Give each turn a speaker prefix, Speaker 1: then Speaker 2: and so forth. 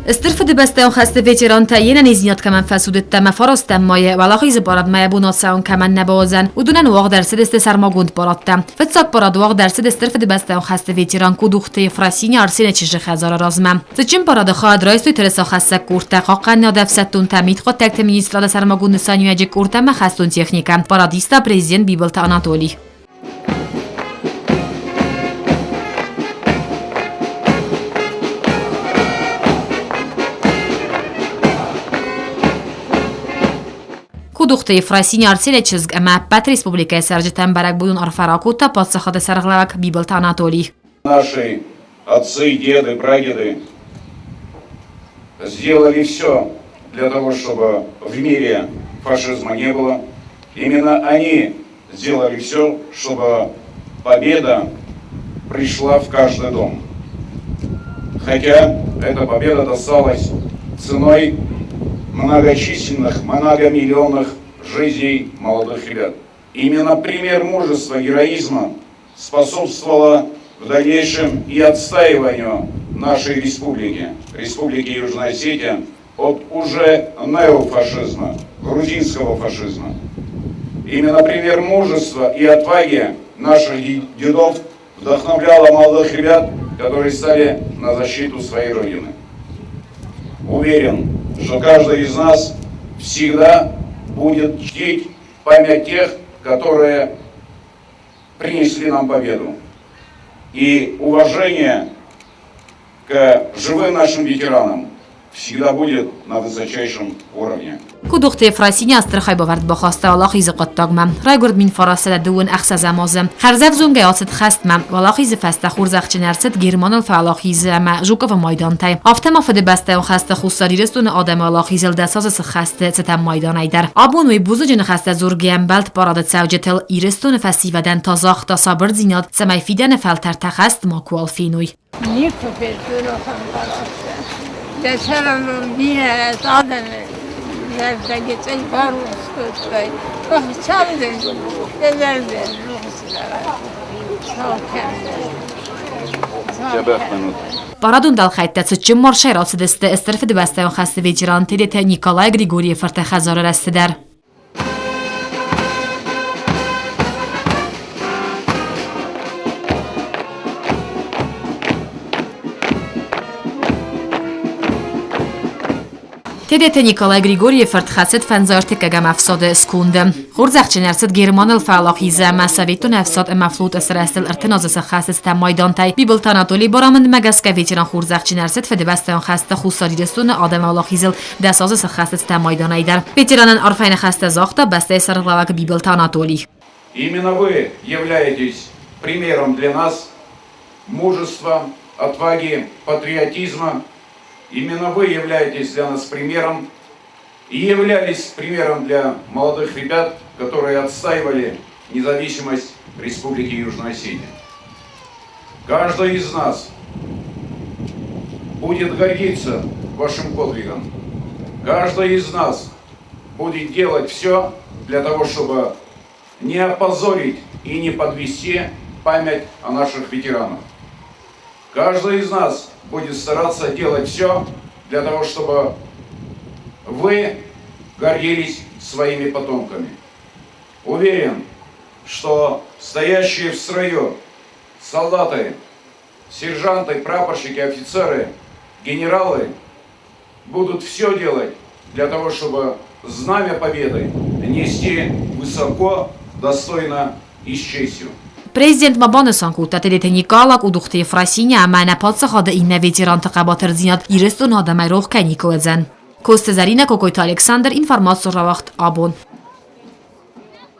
Speaker 1: Стыр Фыдыбӕстӕйон хӕсты ветерантӕ йе нӕниздзинад кӕмӕн фӕцудыдта ӕмӕ фарастӕм мӕйы Уӕлахизы парадмӕ йӕ бон ацӕуын кӕмӕн нӕ бауыдзӕн, уыдонӕн уагъд ӕрцыдысты сӕрмагонд парадтӕ. Фыццаг парад уагъд ӕрцыд Стыр Фыдыбӕстӕйон хӕсты ветеран Кудухты Ефросиня Арсены чызджы хӕдзары размӕ. Цытджын парады хайад райстой тырысахӕссӕг къордтӕ, хъахъхъӕнынады ӕфсӕддонтӕ, мидхъуыддӕгты министрады сӕрмагонд нысаниуӕджы къорд ӕмӕ хӕстон техникӕ. Парад иста президент Бибылты Анатолий. Кудухты Ефросинья Арселя чызг ӕмӕ ӕппӕт республикӕйы цӕрджытӕн бӕрӕгбонон арфӕ ракодта паддзахады сӕргълӕууӕг Бибылты Анатолий.
Speaker 2: Наши отцы, деды, прадеды сделали все для того, чтобы в мире фашизма не было. Именно они сделали все, чтобы победа пришла в каждый дом. Хотя эта победа досталась ценой многочисленных, многомиллионных жизней молодых ребят. Именно пример мужества, героизма способствовала в дальнейшем и отстаиванию нашей республики, Республики Южная Осетия, от уже неофашизма, грузинского фашизма. Именно пример мужества и отваги наших дедов вдохновляло молодых ребят, которые стали на защиту своей Родины. Уверен, что каждый из нас всегда будет чтить память тех, которые принесли нам победу. И уважение к живым нашим ветеранам всегда будет на высочайшем уровне.
Speaker 1: Кудухты Ефросиня Астрахай бавӕрд бахаста Уӕлахизы хъуыддагмӕ. Райгуырд 1916 азы. Хӕрзӕвзонгӕй ацыд хӕстмӕ. Уӕлахизы фӕстӕ хорзӕхджын ӕрцыд Германыл фӕуӕлахизы ӕмӕ Жуковы майдантӕй. Афтӕ ма Фыдыбӕстӕйон хӕсты Хуссар Ирыстоны адӕмы уӕлахизыл дӕс азы сыххӕсты цытӕн майданӕй дӕр. Абон уый бузныджы ныхӕстӕ дзургӕ ӕмбӕлд парады цӕуджытыл. Ирыстоны фӕсивӕдӕн та загъта сабырдзинад, цӕмӕй фидӕны фӕлтӕртӕ хӕст макуал феной.
Speaker 3: Никуы федтон ахӕм парадтӕ. Дӕ сӕрӕн бирӕ адӕмы зӕрдӕ цъӕй барухс кодтай. Ӕхцал дын дӕ зӕрдӕ рухс Цал кӕндзӕн.
Speaker 1: Парадон дӕлхӕйттӕ цытджын маршӕй рацыдысты Стыр Фыдыбӕстӕйон хӕсты ветеран Тедеты Николай Григорийы фырты хӕдзары рӕзты дӕр. Тедеты Николай Григорийы фырт хӕцыд фӕндзӕртыккӕгӕм ӕфсады сконды. Хорзӕхджын ӕрцыд Германыл фӕуӕлахизы ӕмӕ Советон ӕфсад ӕмӕ флоты сырӕзтыл 30 азы сӕххӕст майдантӕй. Бибылты Анатолий барамындмӕ гӕсгӕ ветеран хорзӕхджын ӕрцыд Фыдыбӕстӕйон хӕсты Хуссар Ирыстоны адӕмы уӕлахизыл дӕс азы сӕххӕст майданӕй дӕр. Ветеранӕн арфӕйы ныхӕстӕ загъта бӕстӕйы сӕргълӕууӕг Бибылты Анатолий.
Speaker 2: Именно вы являетесь примером для нас мужества, отваги, патриотизма. Именно вы являетесь для нас примером и являлись примером для молодых ребят, которые отстаивали независимость Республики Южная Осетия. Каждый из нас будет гордиться вашим подвигом. Каждый из нас будет делать все для того, чтобы не опозорить и не подвести память о наших ветеранах. Каждый из нас будет стараться делать все для того, чтобы вы гордились своими потомками. Уверен, что стоящие в строю солдаты, сержанты, прапорщики, офицеры, генералы будут все делать для того, чтобы знамя победы нести высоко, достойно и с честью.
Speaker 1: Президент ма банысан кодта Тедеты Никъала, Къудухты Ефросиня ӕмӕ нӕ паддзахады иннӕ ветеранты хъӕбатырдзинад Ирыстоны адӕмӕй рох кӕй никуы уыдзӕн. Коцты Зӕринӕ, Кокойты Александр, информацион рауагъд абон.